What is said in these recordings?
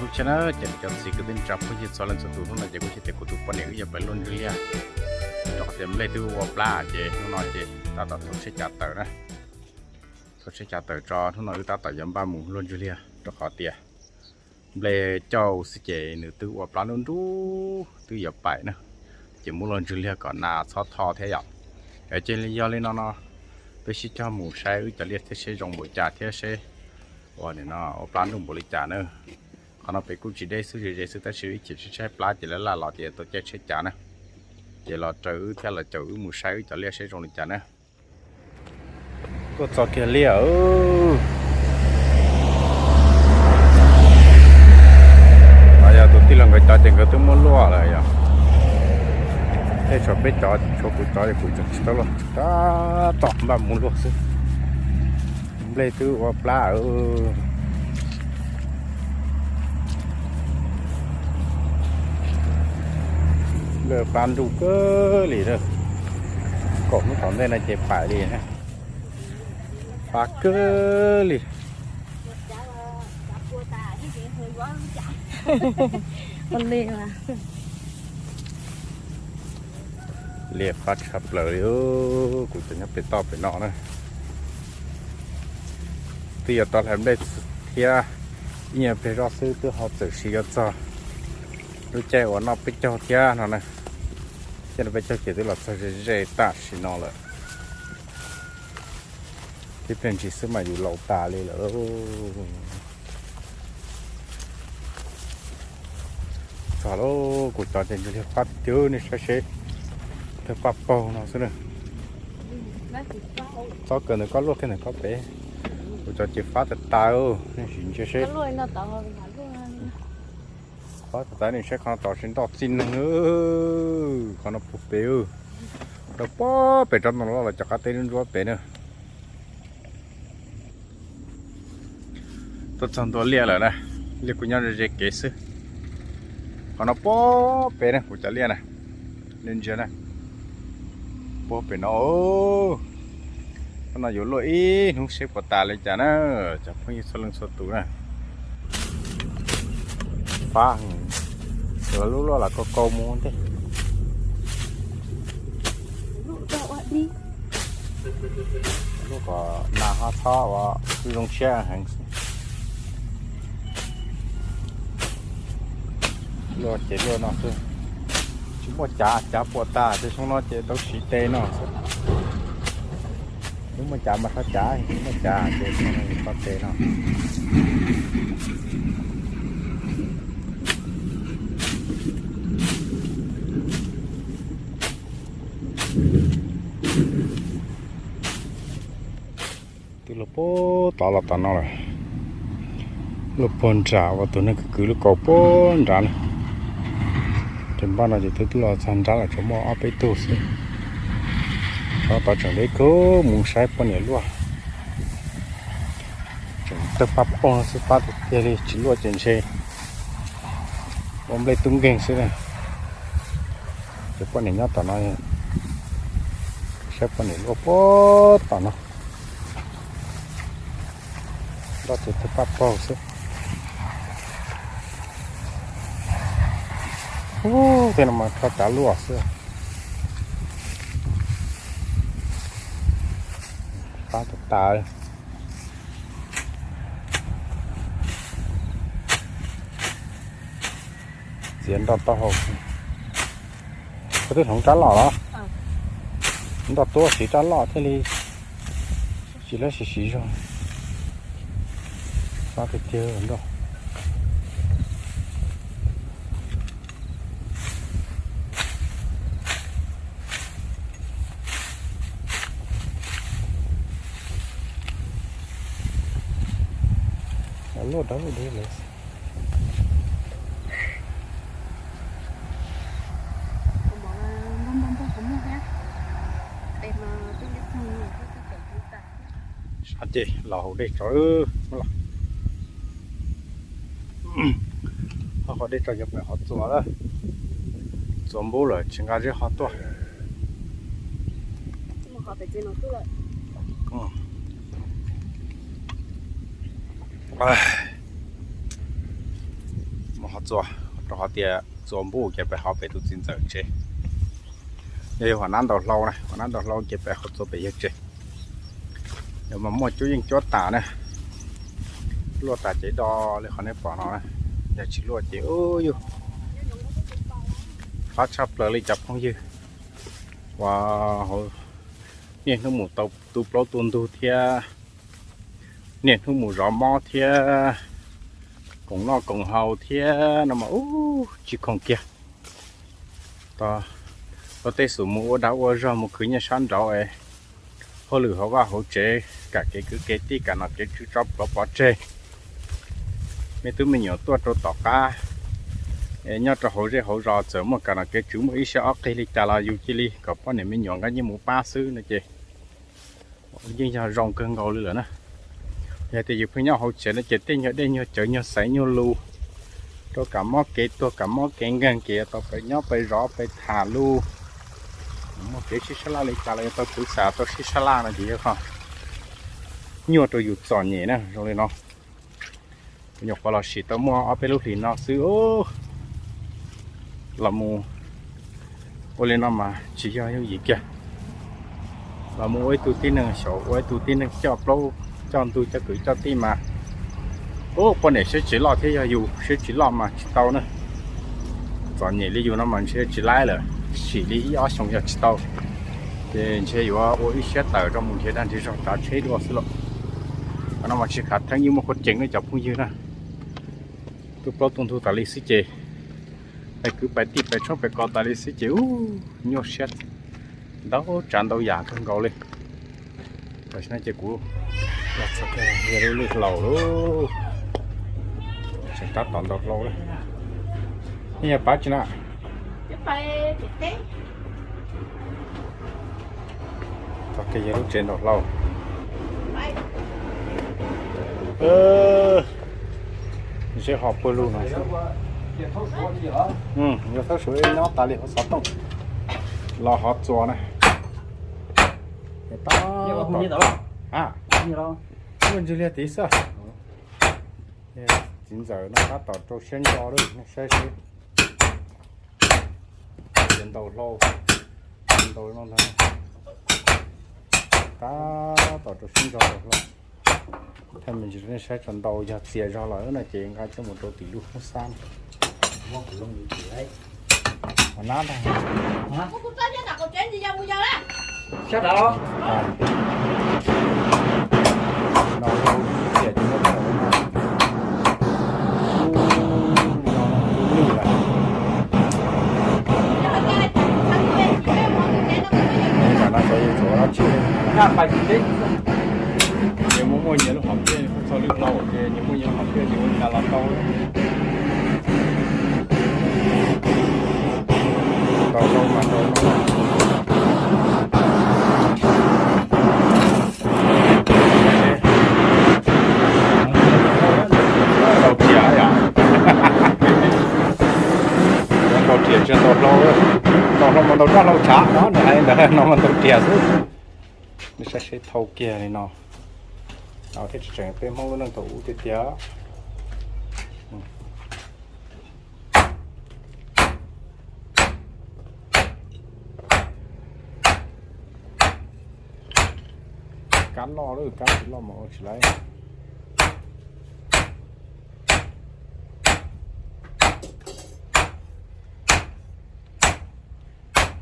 Hnub no ces cov txiv kwv tij neej tsa phooj ywg txhua leej txhua tus, hnub no ces kuv thiab kuv tus poj niam wb yuav pais luaj ntswg liaj, rau qhov tias nplej twb ua plab ces hnub no ces tab tom thaum tsheb cav tawm na. Thaum tsheb cav tawm tso hnub no wb tab tom yuav npaj mus luaj ntswg liaj rau qhov tias nplej cauj xwb ces nws twb ua plab nruj nruj twb yuav paim na, ces muab luaj ntswg liaj kom nas txhob tho thiab yom. Ces yog li no no peb sib cog mus saib wb cov liaj thiab seb zoo npaum cas thiab seb ua nim no ua plab nruj npaum li cas na. Qhov no pem kuj tsis deb xwb, ze ze xwb tab sis ib chim tshaib tshaib plab ces lawv laj los ces tau caij tsheb cav na. Ces los raws wb thiab los caum wb mus saib wb cov liaj seb zoo li cas na. Tuaj txog kiag liaj. Yog tus tij laug nkawd cov ces nkawd twb muab luaj lawm yog. Tej tshuav peb cov, tshuav kuv cov es kuv tseem tsis tau luaj, tab tom npaj mus luaj xwb. Nplej twb ua plab. Nplej plab nruj kawg li, kaum hnub tom ntej no ces paim li na. Fab kawg li. Liaj fab tshaj plaws li. Kuv cov nyob pem toj pem no na, twb yuav tau hlais nplej thiab ib nyuag pliag zoj xwb twb ho txawm siv yuav txog lub caij uas noj peb caug thiab no na. Caij noj peb caug ces twb los txog ze ze tam sim no lawm. Tib pliag ntsis xwb mas yus laus tas li lawm. Txog lawm, kuv cov ces ntshe fab tiag, nej saib seb, thawj paj paug no xwb na. Txob kawg ntawm koj luaj kiag ntawm koj pem. Kuv cov ces fab tas tas, nej sim ntsia seb. Fab tas tas, nej saib qhov no tod tsis ntoj txij neeg, qhov no puag pem, rau puag pem rau ntoo loj los cov qab teb ntsuab pem na. Tuaj txog ntua liaj lawm na, liaj kuj nyob ze ze kev xwb. Qhov no puag pem na, kuv cov liaj na, nej ntsia na, puag pem no. Qhov no yuav luaj ib hnub seb puas tas li cas na, cov phooj ywg txhua leej txhua tus na. Fab, lub luaj los kau kau mus ntej. Lub kom nas ho txhob ua zoo siab heev xwb. Luaj ces luaj no xwb, tsis muaj cav, cav puas tas ces xyoo no ces tau siv tes no xwb. Twb muaj cav mas txhob cav, tsis muaj cav ces txhob tes no. Twb luaj puag tod los tom no lawm, luaj puag nram uas tus neeg kwv kwv lub kaus puag nrad na. Ces npaj no ces twb twb los txog nrab lawm, tsuas muaj ob peb tug xwb. Tod tod tseem deb kawg, mus saib poj niam luaj. Tseem tawg paj paug no xwb, fab tiag tiag li, tsis luaj ces ntshe ua nplej tub nkeeg xwb na. Ces poj niam nyob tom no, saib poj niam luaj puag tom no. Nroj ces tawg paj paug xwb. Ub, tej no mas kho cav luaj xwb. Fab tas tas. Txiav nroj taub hau. Koj twb hloov rab loj los? Nroj tuab siv rab loj thiaj li tsis lab siv siv zog. Fab tiag tiag nroj. Luaj dab luaj deb lawm. Ces los hauv dej tso, los hauv dej tso yuav pem qhov txuas lawm. Txuas npub lawm tsis nqa zeb ho tuaj. Mus qhov pem tsev no xwb lawm. Mus qhov pem tsev no xwb lawm. Mus hov txua, rau qhov tias txua npuj ces pem hov pem tus txiv ntxawm tsev. Yog yog hov nab ntaus hlau na, hov nab ntaus hlau ces pem hov txua pem yawg tsev. Yog mas muaj cuab yeej cuab tas na, luaj tas ces do li qhov nej pom no na. Yog tsis luaj ces u yug qab tshaj plaws li cov phooj ywg. Ua hauv niaj hnub mus tau tu plaub tu ntug thiab, niaj hnub mus zov mob thiab, koom noj koom haus thiab no mas u tsis khoom kiag. Tau tej xum mus ua dag ua zog mus khwv nyiaj sab nraud es hauj lwm hauv vaj hauv tsev kam kev kwv kev tij kam nom kev tswv tso plhuav pov tseg. Me tub me nyuam tuaj rau tom qab es nyob rau hauv zej hauv zos txawm muaj kam nom kev tswv muaj ib siab ob qig li cas los yus cia li kom poj niam me nyuam nkawd yeej mus pab xwb no ces yeej yog zoo kawg nkaus li lawm na. Yog tias yus pheej nyob hauv tsev no ces tej nyuag dej nyuag cawv nyuag xaiv nyuag lus rau kam mob kev tuag kam mob kev nkeeg ces yuav tau pes nyob pes zov pes tham lus. Muaj kev sib sab laj li cas los yuav tau kwv xam tau sib sab laj no ces yog qhov nyuaj rau yus txom nyem na zoo li no. Nyuam qhuav los sim tau muaj ob peb lub hlis no xwb los mus ua li no mas tsis yog yooj yim kiag. Los mus ua ib tug tib neeg xyaum ua ib tug tib neeg coj plaub coj ntug coj kwv coj tij mas ub poj niam siab tsis loj thiab yog yus siab tsis loj mas tsis tau na. Txom nyem li yus no mas ntshe tsis laib lawm, sim li ib ob xyoos yog tsis tau ces ntshe yuav ua ib siab tawm rau mus nrhiav dag nrhiav zog tsav tsheb dua xwb lauj. Qhov no mas tsis khav theeb yeej muaj qhuav ceev ne cov phooj ywg na. Tu plaub tu ntug tas li xwb ces pais kwv pais tij pais tshoob pais kos tas li xwb ces ub nyuaj siab ntau tsav ntau yam kawg nkaus li. Tam sim no ces kuv los txog kiag lub lwj laus lauj, tseem tab tom ntaus hlau lawm. Nej yog pab tsi na? Txog kiag yog lub tsev ntaus hlau. Zeb ho puag lug no. Yog thaub suav nyob tas li hauv xov tooj los hov txuas na. Muaj ntsis liag tid xwb. Txiv ntxawm no tab tom rau siab ntso lawm, nej saib seb. Ces ntaus hlau, ntaus no ntag. Tab tom rau siab ntso ntaus hlau. Thaij me ntsis rau nej saib tso, ntaus yog txias zog lawm no ces nqa coj mus rau tim lub hoob xab. Nab ntag. Sab nrad los? No hlau txias ces muab tau no. Lwj lawm. Tam no xyov yuav tshuav dab tsi. Nyias muaj muaj nyias lub hom phiaj, txog lwj hlau ces nyias muaj nyias lub hom phiaj ces ua li cas los tau. Tau zoo mas tau no. Ntaus riam yom. Ntaus riam tsis ntaus hlau, ntaus hlau mas ntaus roj hlau tshav no, nws hais ntawd no mas ntaus riam xwb. Nws saib seb thau kiag li no. Thiab tseem peb Hmoob lub neej thaum ub tiag tiag. Kab loj lawm, kab tsis loj mas ua tsis laib.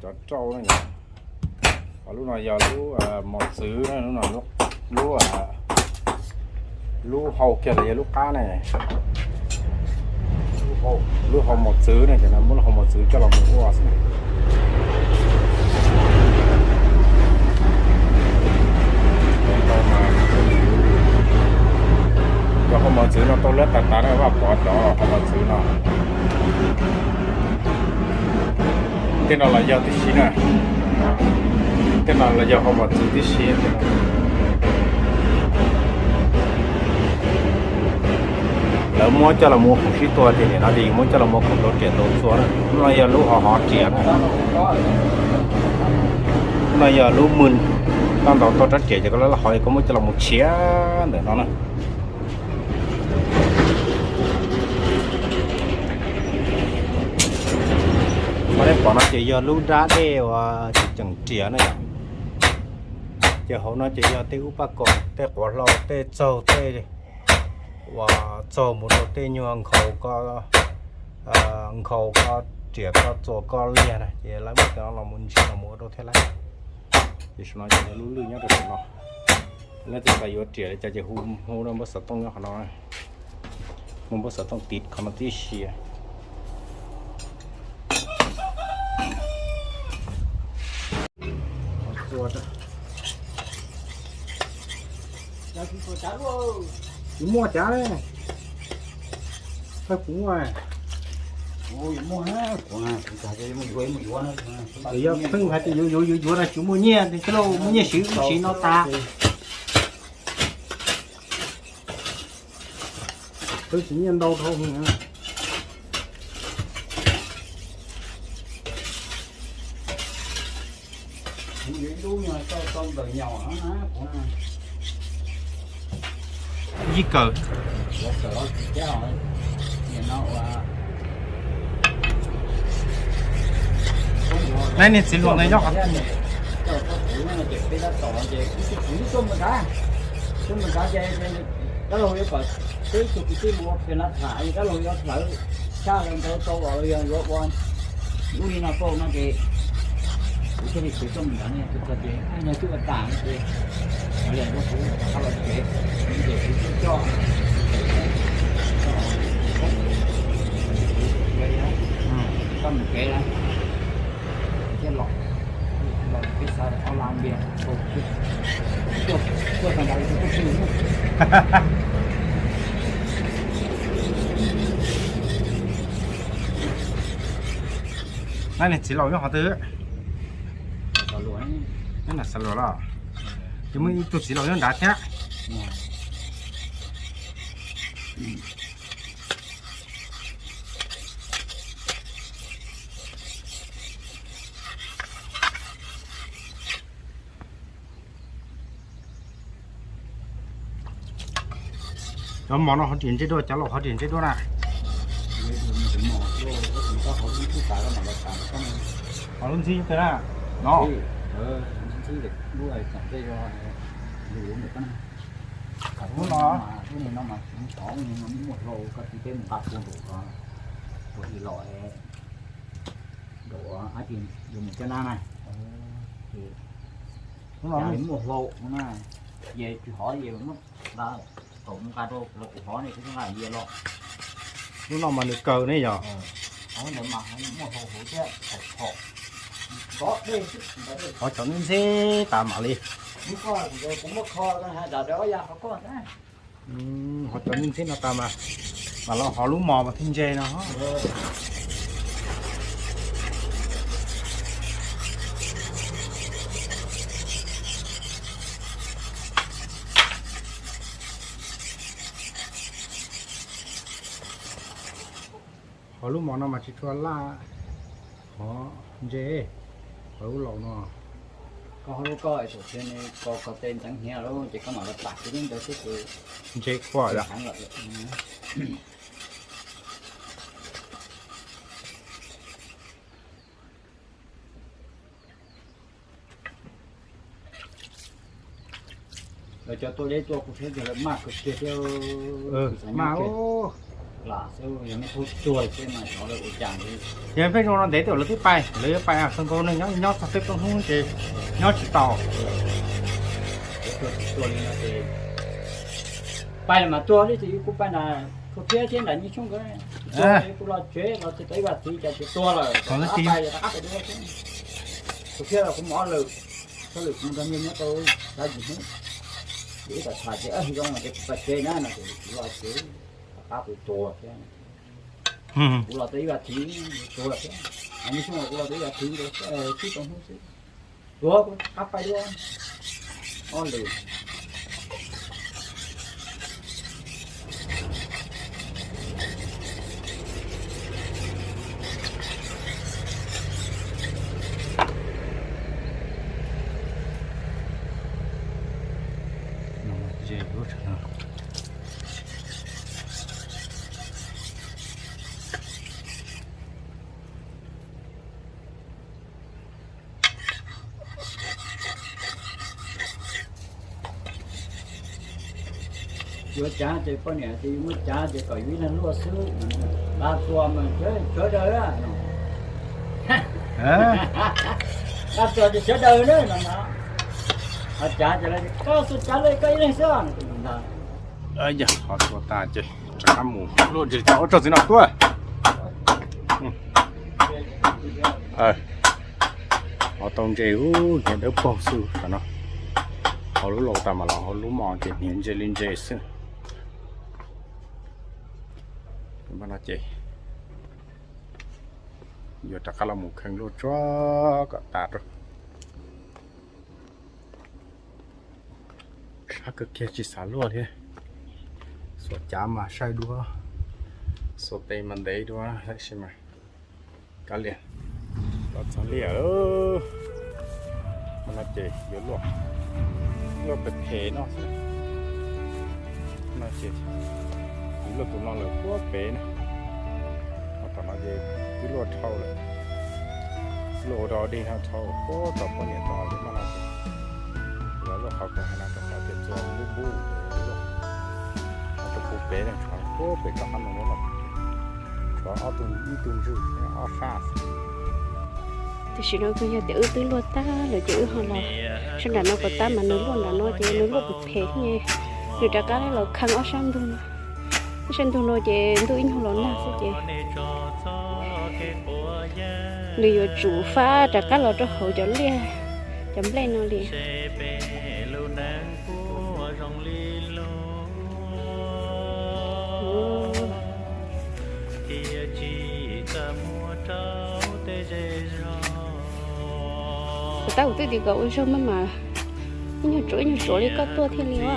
Cov rau, lub no yog lub mos txwv, lub, lub hau kiag los yog lub qab ne. Lub hau mos txwv ne, cov no muab lub hau mos txwv coj los mus ua xwb. Cov hau mos txwv no tau lab tas tas na, Vaj Pov cov hau mos txwv no. Tej no los yog tib si na. Tej no los yog hau mos txwv tib si. Lawv muab coj los mus khoom sib tua tiag tiag no ces yus muab coj los mus khoom tau riam tau txua na. Lub no yog lub hov hov riam na. Lub no yog lub mws, koj ntaus tau rab riam ces koj lawv hov koj muab coj los mus tshiav ntawm no na. Qhov no ces yog lub nrab dej uas tseem riam na yom. Ces hauv no ces yog tej ub paj kom, tej quav hlau, tej txaug, tej uas txaug mus rau tej nyuag nkhaus ko, nkhaus ko, riam ko, txuas ko liag na, ces lawv muab cov no los mus ntsis los mus ua rau thiab lawm. Ces saum no ces lub lwj nyob rau saum no. Leej twg yuav riam li cas ces hu, hu rau npawb xov tooj nyob qhov no, muaj npawb xov tooj tiv qhov no tib si. Tsis muaj cav ne, thawj kuv muaj. Yog pheej hais tias yuav yuav yuav yuav no tsis muaj nyiaj, tej lauj muaj nyiaj siv ib sim no tas. Twb tsis nyiaj ntau dhau. Yij kawm. Neb niag txiv hluas ntawd nyob qhov Neb niag txiv laus nyob qhov twg? Neb niag xav luas los? Ces muaj ib tug txiv laus nyob nrad thiab. Cov mos no hov riam ntsej duaj, cov laus hov riam ntsej duaj na. Hov lub ntxhib kawg na no. Lub no, lub no mas muaj hlau, koj txiv peb mus nqa tuaj nraum ko, ua ib los nraum ua ab tsi yuav mus caj nab na. Lub no muaj hlau na, ces tsis hov ces muab nqa, thaum mus nqa rau lawv kuv hov ne, kuv nqa nyias los. Lub no mas nws kaw ne yog. Hauv ntawd mas muaj hlau hauv thiab, hauv, hauv dej xwb. Hov cov ntxhib tas mam li. Kuv muab kho, kuv hais zam rau ob ya qhov koj. Hov cov ntxhib no tas mas, mas los hov lub mos mas thiaj ntse no. Hov lub mos no mas tsis tshua laj, hov ntse, hov lub laus no. Koj hov lub koj thaum txiv ko ko tej ntxeev hniav lawm ces koj mam li pam kiag ntawd xwb ces ntse khuaj lawm. Lawv cov tuaj deb tuaj kuv saib tias lawv maj kawg kiag thiab. Maj lam xwb, yog nej thaub cuag xwb mas xyov lawv ua cas li. Yog pheej zoo no ntev tiam lawv twb pais, lawv yuav pais, xyoo nkaus neeg nyob nyob txog peb plaub hnub ces nyob tsis tau. Tuag tsis tuag li no ces pais mas tuag li ces kuv pais na, kuv thiab thiab nram nyiaj xyoob nkawd tuag, kuv los tsev los tsis tau ib vas thiv cas ces tuag lawm. Kuv thiab los kuv mus ob lwm, ob lwm kuv nrog nyiaj nyob tau xya yim hnub. Ces ib txhais ces zoo ces kuv pais tsev na no ces kuv los tsev, rov qab kuv tuag thiab. Kuv los tau ib vas thiv tuag thiab, nyiaj xyoob kuv los tau ib vas thiv, tsib rau hnub xwb. Tuag kuv rov qab pais dua ob lwm. Yuav cav ces poj niam tias yus muab cav ces kom yus ib leeg luaj xwb. Qab tsuas mas sawv daws no. Qab tsuas ces sawv daws na no. Ho cav ces lawv tias koj xub cav lawm koj ib leeg xwb no. Yog ho tua tas ces rov qab mus luaj ntses tso ua tsaug txiv no tuaj. Ho tau ntses ub, hniav dawb paug xwb no. Hauv lub laus tas mas los hauv lub mos ces hniav ntse li ntses xwb. No ces yuav rov qab los mus kheej luaj tsuag kom tas rau. Sab kawg kiag tsis xav luaj thiab. Xuas cav mas saib duab, xuas tes mas ntev duab tab sis mas kav liam. Los txog liaj, no ces yuav luaj, luaj pem phem no xwb. No ces luaj tus no lawm puag pem na. Ho tom no ces twb luaj dhau lawm, luaj ua rau dej no dhau puag tom poj niam tod li mas no ces los luaj qhov ko hais no rau qhov tias txua npub npub luaj. Ho rau puag pem no tshuav puag pem rov qab no los tshuav ob tug, ib tug ntswg ob sab. Tam sim no kuj yog tias wb twb luaj tag lawm ces wb ho los sab nram no kom tab mas nws luaj nram no ces nws luaj pem phem ne. Nws rov qab los kheej ob sab ntug no. Ob sab ntug no ces ntuj ib nyuag los nag xwb ces nws yuav tsum fab rov qab los rau hauv cov liaj cov nplej no li. Tab kuv twb tias kom ua zog maj mam ib nyuag tsuav ib nyuag tsuav li koj tuaj thiaj li ua.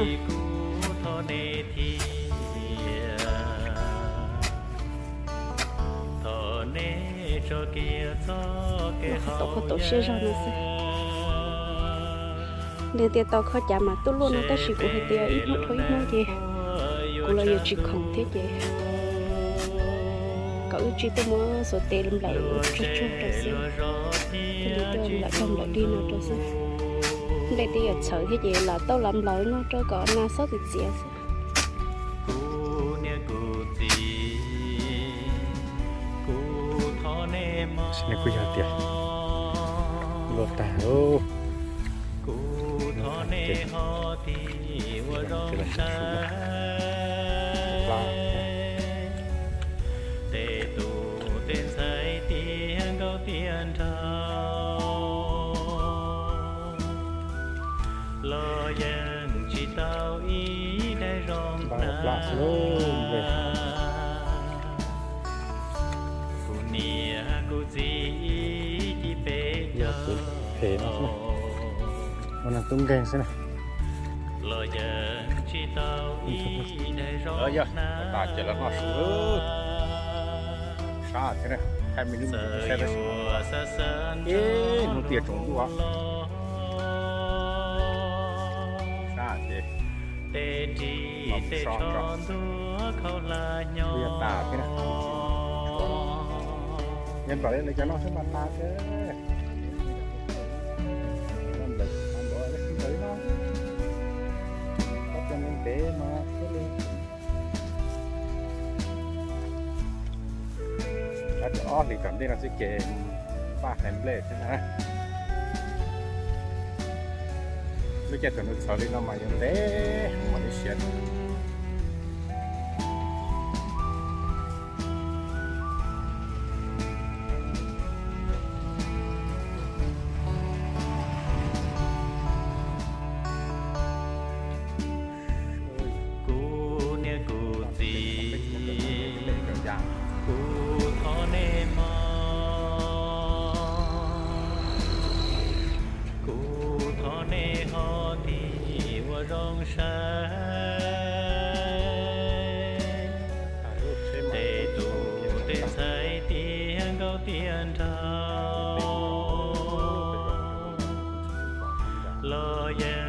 Tau siab zog no xwb. Nws tias tau kho cav mas tuaj luaj no tab sis kuv hais tias ib hnub dhau ib hnub ces kuv los yuav tsis khoom thiab ces kom wb tsis tuaj muab xuas tes nplawm tsuag tsuag rau xwb. Thiaj li tuaj nplawm tag nplawm dig no rau xwb. Nplej twb yuav txhawv thiab ces lam tau lam nplawm no rau kom nas xob txias txias xwb. Kuv yog tias luaj tag lauj. Kuv thov nej ho tig ua zoo saib. Tej tus tej ntxhais tiav nkauj tiav nraug los yeej tsis tau ib daig zoo na. Kuv niam kuv txiv ib ci peb caug los yeej tsis tau ib daig zoo na. Yog tas ces los noj su sab thiab na. Thaij me ntsis saib tab sis ib hnub tias tsaus ntuj sab ces tej ris tej tsho ntuag khaub hlab nyob tas thiab na. Nyob nram li lawv cov no xwb mas tas thiab. Nyob nram li no, ntev ntev mas thiaj li Tab cov ob hlis tom ntej no xwb ces paj hlais nplej thiab na. Lub caij thaum nws txhawv li no mas yuav ntev mam li siav. Kuv niam kuv txiv, kuv thov nej mog, kuv thov nej ho tig ua zoo saib. Tej tus tej ntxhais tiav nkauj tiav nraug los yeej